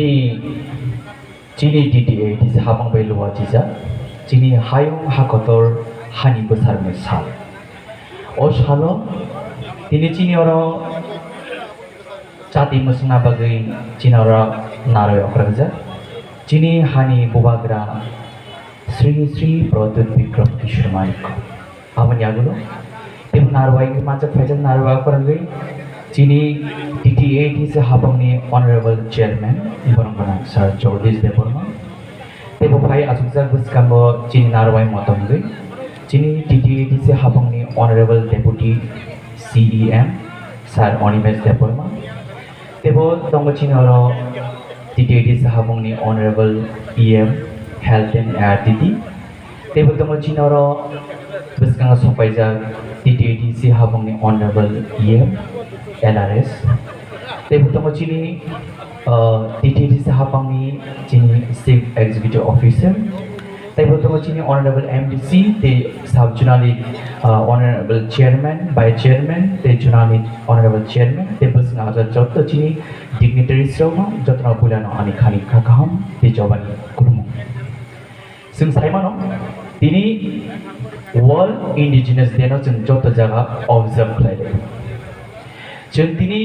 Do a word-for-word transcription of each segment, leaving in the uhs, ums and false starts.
Chini, chini D T A D C hapang bai luwa chijak, chini hayung hakotor hani bwsarni sal. O salo tini chini oro chati mwswkna bagwi chini oro narwi okrajak. Chini hani bubagra Sri Sri Pradyut Bikram Kishore Manik. Aboni yagulo tebo narwai manjak phaijak narwai kwrwngwi chini T T A D C hapangni Honorable Chairman borok gwnang Sir Jagadish Debbarma. Tebo phai achukjak bwskango chini narwai motom wngwi chini T T A D C hapangni Honorable Deputy C E M Sir Animesh Debbarma. Tebo tongo chini oro T T A D C hapangni Honorable E M Health and A R D D. Teibo tongo chini oro bwskango sopaijak T T A D C hapangni Honorable E M L R S. Teibo tongo chini, uh, T T A D C hapangni chini Chief Executive Officer. Teibo tongo chini Honorable M D C tei Sub Zonal, uh, Honorable Chairman, Vice Chairman tei Zonal Honorable Chairman tei bwskango jotto chini dignitaries rokno jottono puilano ani khani kha kaham tei jobani khulumung. Chwng sai mano, tini World Indigenous Day no chwng joto jaga observe khlai lai. Chwng tini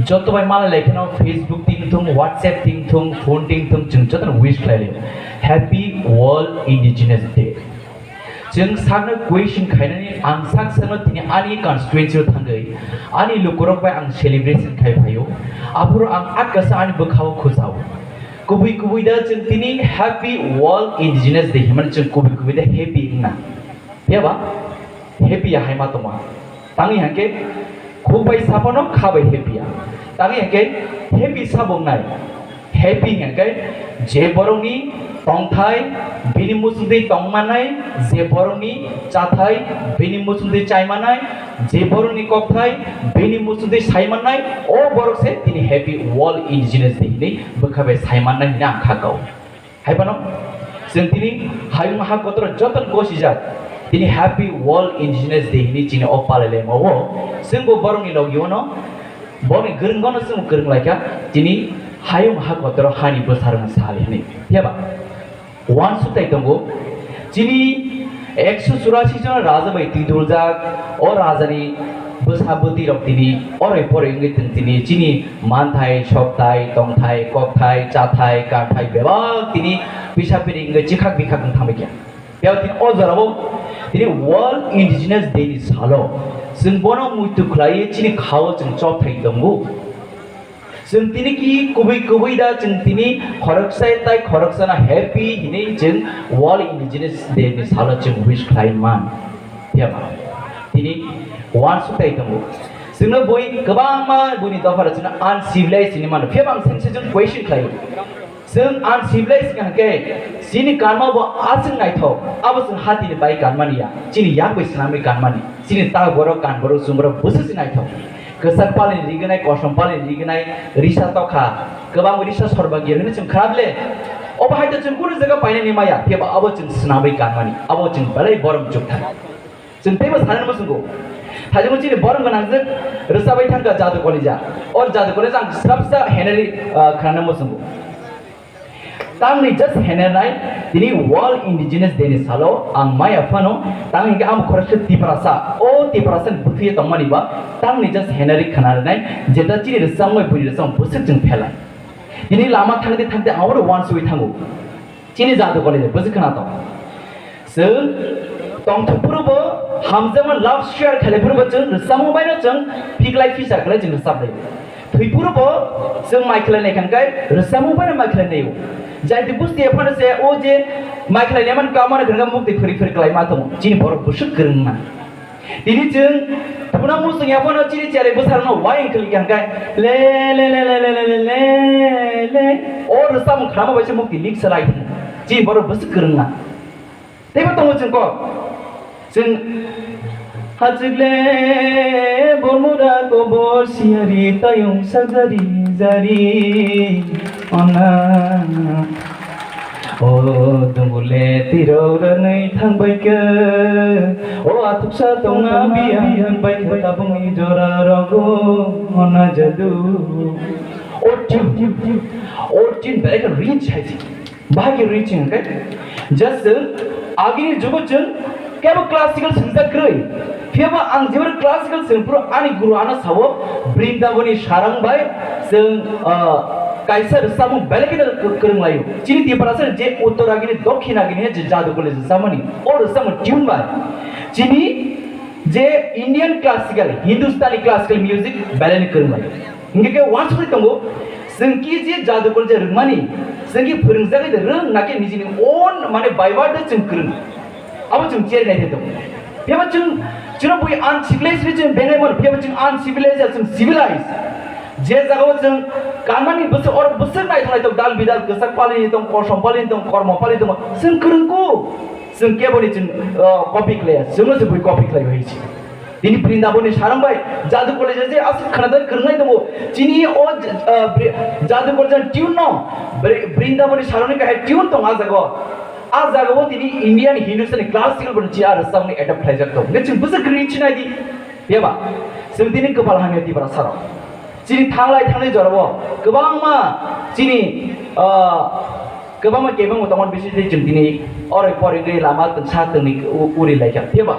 joto bai malai lai phano Facebook ting thung, WhatsApp ting thung, phone ting thung, chwng joto no wish khlai lai. Happy World Indigenous Day. Chwng sakno question khainani ang sak sakno tini ani constituency o thangwi ani lukurok bai ang celebration khai phaio. Aphuru ang atkasa ani bwkhao khujao. Kubui kubui da chwng tini Happy World Indigenous Day himani chwng kubui kubui da happy wngna. Phiya ba? Happy ya hai ma tongma. Tangwi hangke khuk bai saphano kha bai happy ya. Tangwi hangke happy sabo wngnai. Happy hangke je borokni tongthai bini muchungtwi tongmanai, je borokni chathai bini muchungtwi chaimanai, je borokni kokthai bini muchungtwi saimanai, o borok se tini Happy World Indigenous Day hinwi bwkha bai saimannai hinwi ang kha kau. Hai phano chwng tini hayung ha kotor joto gosijak tini Happy World Indigenous Day hinwi chini o palai laima o chwngbo borokni logi ono borokni gwrwng bono chwng kwrwng laikha tini hayung ha kotor hani bwsarwng sal hinwi. Phiya ba? Uansuk tai tongo. Chini ekso churasi jon raja bai twi duljak, o rajani bwsa bwtwi rok tini oroi poroi wngwi tong tini chini manthai, sokthai, tongthai, kokthai, chathai, kanthai bebak tini pisa piri wngwi chikhak bikhak wng thangbai kha. Bebak tini o jorao tini World Indigenous Day ni salo chwng bono muitu khlaiwi chini khao chwng chopthai tongo. Chwng tini ki kubui kubui da chwng tini khoroksa tai khoroksa na happy hinwi chwng World Indigenous Day ni salo chwng wish khlai man. Phiya ba? Tini uansuk tai tongo. Chwngno bui kwbangma buini dopha rok chwngno uncivilized hinwi mano. Phiya ba ang sensation question khlai. Chwng uncivilized hwnkha khe chini kanma bo aswk naithok, abo chwng hatini bai kanmani ya, chini yak bai swnamwi kanmani, chini ta borok kan borok chwng borok bwswk se naithok. Kwchak palni rignai, kosom palni rignai, risa tokha, kwbang risa sorbagi hwnwi chwng kharap le. Obo hai to chwng kunu jaga painani maya, phiya ba abo chwng swnamwi kanmani, abo chwng belai borom chukthai. Chwng teibo sanani muchungo. Thajemo chini borom gwnangjwk rwchapwi thangkha Jadu Kolija. O Jadu Kolija ang swrapsa henari, ah, khanani muchungo. Tamni just henernai, tini World Indigenous Day ni salo ang maya phano, tang hingke ang khoroksa Tiprasa, o Tiprasa ni bwthwi tongmani ba, tamni just henari khana rwnai, jeta chini rwchapmung bai buini rwchapmung bwswk chwng phelai. Tini lama thangdi thangdi ang oro uansugwi thango. Chini Jadu Kolija bwswk khna tong. Chwng tongthok phuru bo hamjakma love share khailai phuru bo chwng rwchapmung bai no chwng phiklai phisa khlai chwng rwchap lai. Thwi phuru bo chwng mai khlai nai khan kai rwchapmung bai no mai khlai nai o. Jai di busti ephano se o je mai khlai nai man kama na khan mukti phuri phuri khlai ma tongo. Chini borok bwswk kwrwng na. Tini chwng tubuna muchung ephano chini cherai bwsarok no wai wng khlai khan kai le le le. O rwchapmung khlama bai se mukti lik salai. Chini borok bwswk kwrwng na. Teibo tongo chwng kok. Chwng hachikle bormura kobor siyari tayung sajari jari ona. O dungule tirok ranwi thangbai khe. O athuksa tongna biyang bai khe tabungni jora rogo ona jadu. O thim, o Chini belai khe rich hai se. Bahai khe rich hwnkhe, just chwng agini jugo chwng kebo classical swngjak kwrwi. Phiyaba ang jeboro classical swng phuru ani guru ano sao Brindaboni sarang bai chwng, ah, kaisa rwchapmung belai kheno kwrwng laio. Chini Tiprasa je uttor agini dokhin agini je jadu college rwchapmani, o rwchapmung tune bai chini je Indian classical, Hindustani classical music belai kwrwng laio. Hingke ke wansugwi tongo, chwng ki je jadu college rwngmani, chwng ki phwrwngjagwi de rwng, nake nijini own mane by word de chwng kwrwng. Abo chwng cherwi nai tongo. Phiyaba chwng, chwngno bui uncivilized hinwi chwng benai mano, phiyaba chwng uncivilized ya chwng civilized. Je jagao chwng kanmani bwswk, oro bwswk naithok naithok dal bidal kwchak palini tong, kosom palini tong, kormo palini tong, chwng kwrwngkuk. Chwng keboni chwng, uh, copy khlaiya, chwngno se bui copy khlaiwi se. Tini Brindaboni sarang bai jadu college je aswk khwnajaknai kwrwngnai tongo. Chini o, uh, Bri-, jadu college tune no, Bri-, Brindaboni sarangni kahai tune tong a jago. A jagao tini Indian Hindustani classical boni chi a rwchapmani adapt khlaijak tong. Nge chwng bwswk kwrwi chinai di. Phiyaba chwng tini kwpal hamya Tiprasa rok. Chini thanglai thanglai jorao kwbangma chini, ah, kwbangma kebengbo tongmani bisingtwi chwng tini oroi porigwi lama twngsa twngwi u-, uri laikha. Phiyaba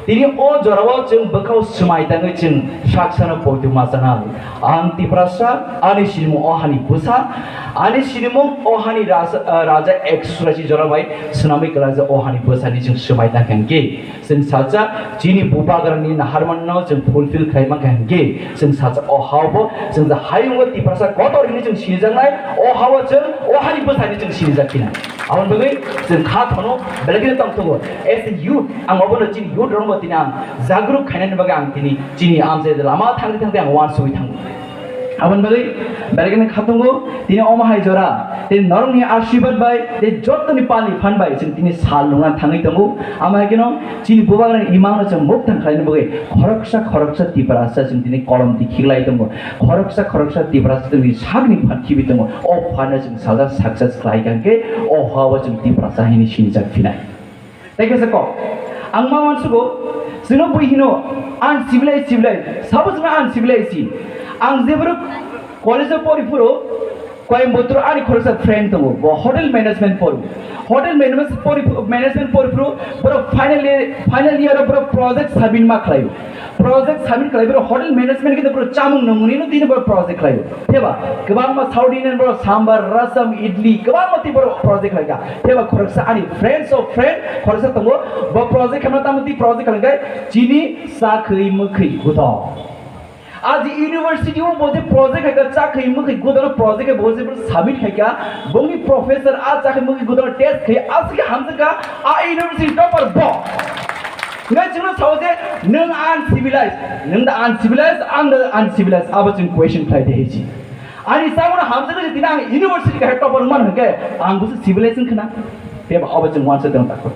tini o jorao chwng bwkhao swmai tangwi chwng saksano poito ma chanai. Ang Tiprasa, ani sinimung o hani bwsa, ani sinimung o hani raja, ah, raja ekso churashi jora bai swnamwi kwlaijak o hani bwsani chwng swmai tangkha hwnkhe. Chwng salsa chini bubagrani naharmanno chwng fulfill khlai mankha hwnkhe, chwng salsa o hao bo chwng je hayungo Tiprasa kotor hinwi chwng sinijaknai, o hao chwng o hani bwsani chwng sinijak khinai. Aboni bagwi chwng kha thono belai kheno tongthogo. As a youth, ang obono chini youth rokno tini ang jagruk khainani bagwi ang tini chini amchai lama thangwi thangwi ang uansugwi thango. Aboni bagwi belai kheno kha tongo, tini omo hai jora, tini norokni ashirbad bai, tei jottoni pal ni phan bai chwng tini sal nungna thangwi tongo. Amo hai kheno chini bubagrani imangno chwng mukthang khlaina bagwi khoroksa khoroksa Tiprasa chwng tini kolom tikhiklai tongo. Khoroksa khoroksa Tiprasa chwngni sakni phan khibi tongo. O phanno chwng sajak success khlai kha hwnkhe o hao chwng Tiprasa hinwi sinijak phinai. Tei kaisa kok, ang ma uansugo, chwngno bui hino uncivilized, civilized, sabo chwngno uncivilized si. Ang jephuru college-o pori phuru Coimbatore ani khoroksa friend tongo, bo hotel management pori. Hotel management pori, management pori phuru borok final year, final year-o borok project submit ma khlaio. Project submit khlai boro hotel management khe boro chamung nungmani no tini boro project khlai. Theba kwbangma South Indian boro sambar, rasam, idli kwbangma tini boro project khlai kha. Theba khoroksa ani friends of friend khoroksa tongo, bo project khamna tamo tini project khlai kha chini chakhwi mwkhwi gudo. Aji university o bo je project khlai kha chakhwi mwkhwi gudo project khe bo je submit khlai kha, bongni professor a chakhwi mwkhwi gudo test khlai aswk hamjak kha a university topper bo. Ngai chwngno sao je, "Nwng uncivilized, nwng da uncivilized, ang da uncivilized," abo chwng question khlai de hai si. Ani sabono hamjak je tini ang university kahai topper wngmano hwnkhe, ang busi civilized wngkha na? Tei abo chwng uansa tong takho.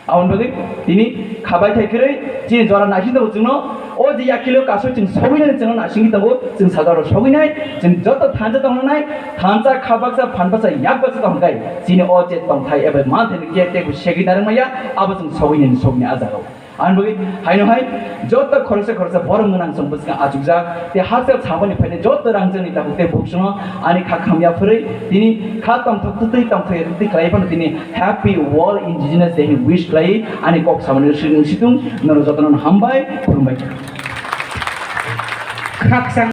Aboni bagwi tini khabai thai khwrwi chini jora naising tongo chwngno, o je yakilo kasu chwng sogwinani chwngno naisingwi tongo, chwng sajaro sogwinai, chwng joto thansa tongnai, thansa kha baksa, phan baksa, yak baksa tongkhai, chini o je tongthai eba manthai ni khe teibo segwi narwk maya, abo chwng sogwinani sogwini a jagao. Ani bagwi haino hai joto khoroksa khoroksa borok gwnang chwng bwskango achukjak. Tei hakchal samani phainai joto rangchakni tabuk tei buksongo ani kha khamya phwrwi tini kha tongthok twtwi tongthok twtwi khlai phano tini Happy World Indigenous Day hwnwi wish khlai ani kok samani situng situng norok jotono hambai khulumbai. Khakchang